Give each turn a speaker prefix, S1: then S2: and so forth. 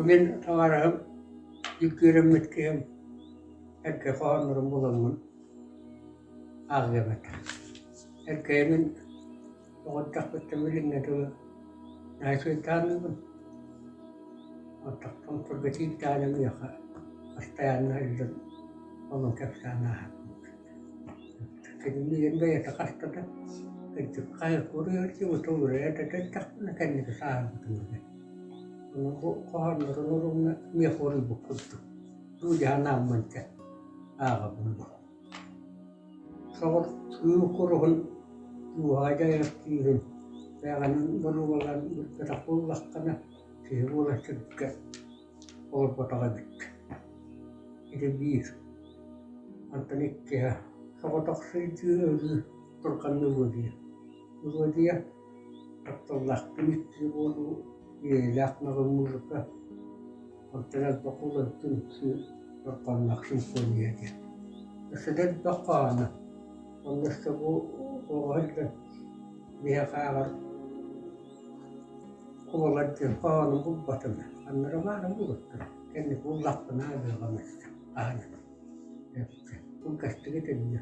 S1: мин табаарыһым дьүккүөрэммит киһим эргэ хоһооннорун буламмын ааҕыам этэ. Эркээйимин оҕо эрдэхпиттэн билиҥҥэ дылы наһаа үчүгэйдик Оттон тургутуйдаан миэхэ постоянно илдьэн онон кэпсээн ааһарбыт. Кини миигин бэйэтэ хаста да кырдьык хайа куруйар этэ кэнники сааһырбытым эбит. Ону бу хоһооннорун уруҥҥа миэхэ уруйбут курдук дуу санааммын дьэ ааҕабын бу. Соҕус кыыл куруһун дууһаҕа дьайар күүһүн бэйэҕинэн боруобалаан билбэтэх буоллаххына киһи буола сиргэ олорботох эбит. Ити биир. Онтон иккиһэ соҕотох сылдьыы өлүү турҕаннык ыарыйа. Мелодия тапталлаахпын икки буолуу үйэлээх наҕыл музыка онтон элбэх улан түмсүү дорҕоонноох симфония диэн. Өссө да элбэх хоһооно. Онно өссө бу оҕо сылдьан биһиэхэ ааҕар Кубалар диэн хоһоонун булбатым. Ханна баарын булуттум. Кэнники буллахпына ааҕыаҕым өссө. Аһан. Кылгастык этиннэ.